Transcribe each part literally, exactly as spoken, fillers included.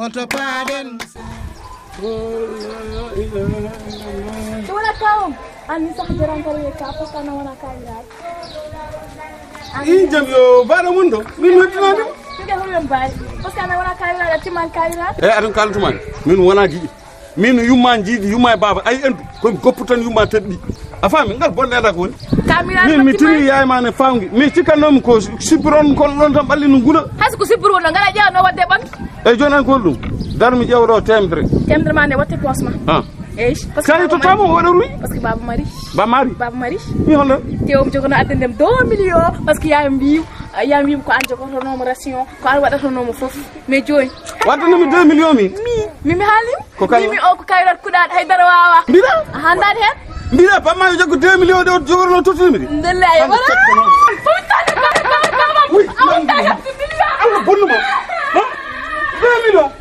Oto paaɗen. Ɗum wona kawam. An ni sax jarankal ye ka, parce que ana wona kayiraɗo. I jam yo baɗo mun ɗo. Min wettinade. Ɗuɗe hol yon baɗi. Parce que ana wona kayiraɗo, timman kayiraɗo. E aɗum kaltumani. Min wona jiɗi. Min yumma jiidi, yumma e baaba, ay endu. Ko mi goppu tan yumma teddi. A faami, ngal bonde ada ko woni. Kamira. Min mi tini yaay ma ne fawngi. Mi cikkannomi ko sippiron kon ɗon tan ɓalli no guna. Has ko sippir wonno ngala ƴeewa no wadde ɓantu. E joni an ko ɗum. Dar mi ƴeewa ɗo temedere. Temedere ma ne watte poosma. Ah. Eyi. Kay to tamo waɗa ruy. Parce que baba mari. Ba mari. Baba mari. Mi hono. Te o mi jogono adde ndem deux millions parce que yaay mbiim, yaay mbiim ko an jogotonomo ration, ko an waɗatonomo fof. Mais joni. Waddanomi deux millions min. Mi, mi, mi haalim. Ko kala? Mimi o ko kayrat kuɗaɗo haydara wawa. Mbiɗa? A handani hen? Mbiɗa bamma yo jaggu deux millions de o jogorno tottirmiri. Ndelle ay wala. Wi, Allah bonnu ma. Ha? Deux millions.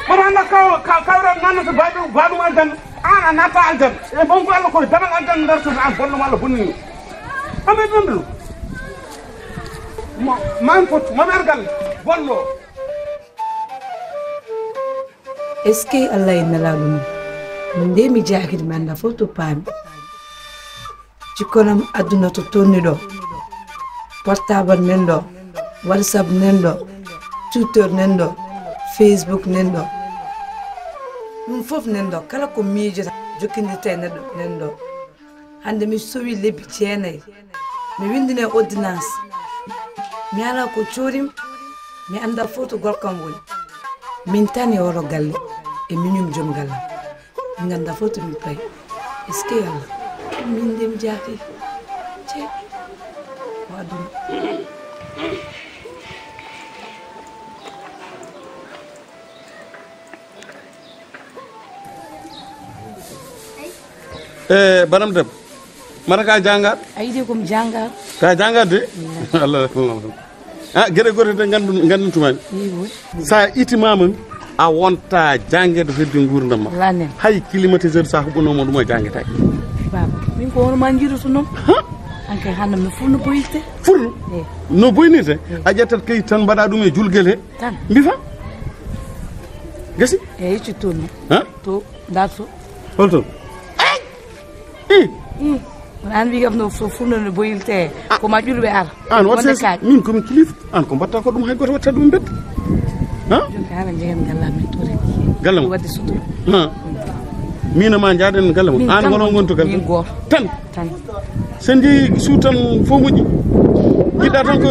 Mama anda kaw kaw kawra nanata baɗo baɗum aljanna. An a nata aljanna. E bonko Allah ko damal aljanna darto an bonno ma Allah bonni. Amen bonno. Man fot mamergal bonno. Est-ce que Allah e nelaɗo mum? Min de mi jaakidi mi annda fof to paami. Cikkonam aduna to tonni ɗo. Portable nan ɗo, WhatsApp nan ɗo, Twitter nan ɗo, Facebook nan ɗo. Ɗum fof nan ɗo, kala ko miijata jokkindirta e neɗɗo nan ɗo. Hannde mi sowi lebbi jeenayi. Mi winndine ordonnance. Mi alaa ko coorim, mi anndaa fof to gorkam woni. Min tan e oɗo galle, e miñum joom galle am. Mi anndaa fof to min payi. Est-ce que Allah? Min de mi jaaki. Cey. Ko aduna. E banam debbo, mata ka janngat? A yiɗi ko mi janngat. Ka janngat de? Allah. Ah, geɗe gote de nganndu nganndu tumani. Sa itimama mi, a wonta janngeede hedde nguurndam ma. Lanen. Hay climatiseur sa huɓɓanoma ɗum a janngetaki. Baba, min ko hono ma jiirutu noon. Ha? An kay hannde mi furno boyirte. Furno? Eh. No boynirte? Eh. A ƴettat kayit tan mbaɗa ɗum e julgel he. Tan. Mbifa? Gasi? Eyi, cittoon mi. Ha? To, darto. Holto? Ay! I! I! Kono an wiyi kam no fo-, fof no boyilte, ko ma ƴulɓe ara. An waɗ wonde ses-, kaaƴe. Min komi kilifa. An ko mbatta ko ɗum hay goto watta ɗum bet. Ha? Jooni kay hara jehen galle amen to rek. Galle mo? Wadde sutura. Ha. Min e ma jaaden galle mo. Min an tan hono woni, ngontu galle? Min gooto. Tan? Tan. Sen jeeyi suudu tan fof moƴƴi. Jiɗɗa tan ko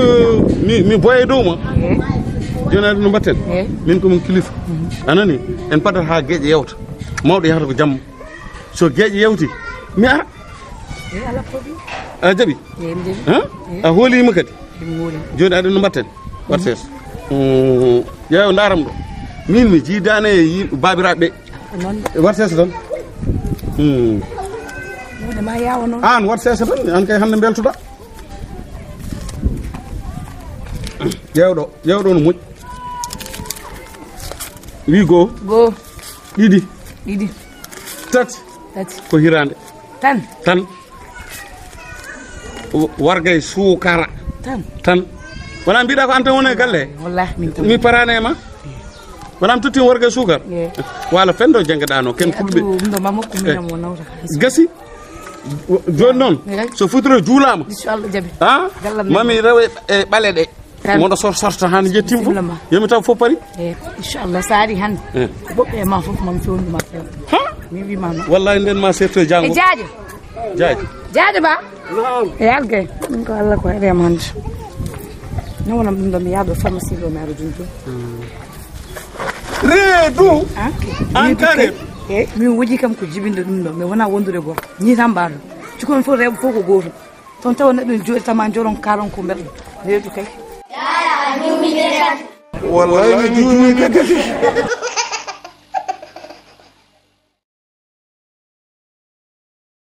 mi, mi boya e dow ma. Eh. Jooni aɗa no mbatten? Eh. Min ko min kilifa. Mhm. A nani? En padat ha geeƴe yawta. Mawɗo yahata ko jamma. So geeƴe yawti, mi ara. Eh, ala problème. A jaɓi? Eh, mi jaɓi. Ha? Eh. A hoolima kadi? Eh, mi hoolima. Jooni aɗa no mbatten? Waɗ seeso. Mm, ƴeew, ndaaram ɗo. Min mi jiidaani e yim-, baabiraaɓe ɓe. Noon. Waɗ seeso tan. Mm. Wonde ma yaawa noon. Aan waɗ seeso tan, aan kay hannde mbeltoɗaa. Ƴeew ɗo, ƴeew ɗo no moƴƴi. Wi goo. Goo. Ɗiɗi. Ɗiɗi. Tati. Tati. Ko hiraande. Tan. Tan. Warga e suukara. Tan. Tan. Wona mbiɗa ko an tan woni e galle? Wallahi min tan. Mi parani e ma. Wona mi totti warga e suukara? Eh. Wala fendo janggaɗano ken fulɓe. Ɗum ɗo ma mokko min mo nawta. Gasi. Joni noon, eh, so futuro juulama. Inchallah jaɓi. Ha? Mami rewe e ɓale ɗe. Tan. Moɗo sor-, sorta han jettim fof. Bisimilla ma. Yomi taw fof pari. Eh, inchallah, sa ari hannde. Eh. Ko ɓoɓɓe e ma fof, mami fewnduma few. Ha? Mi wima noon. Wallahi, nden ma serto e janngo. E jaaje. Jaaje. Jaaje ba? Naam. E alge. Ɗum ko Allah ko ere am hannde. Non, wonam ɗum ɗo, mi yaado pharmacie ɗo, mi ara junjo. Reedu. Ah, ok. An reedu kare. Kay. Eh, min woji kam ko jibinde ɗum ɗo, mi wona wondude goto. Ni tan mbaɗo. Cikon fof rewɓe fof ko goto. Toon tawa neɗɗo ne jooɗi tama joron karon ko mbeɗa reedu kay. Wallahi mi juumi kadi.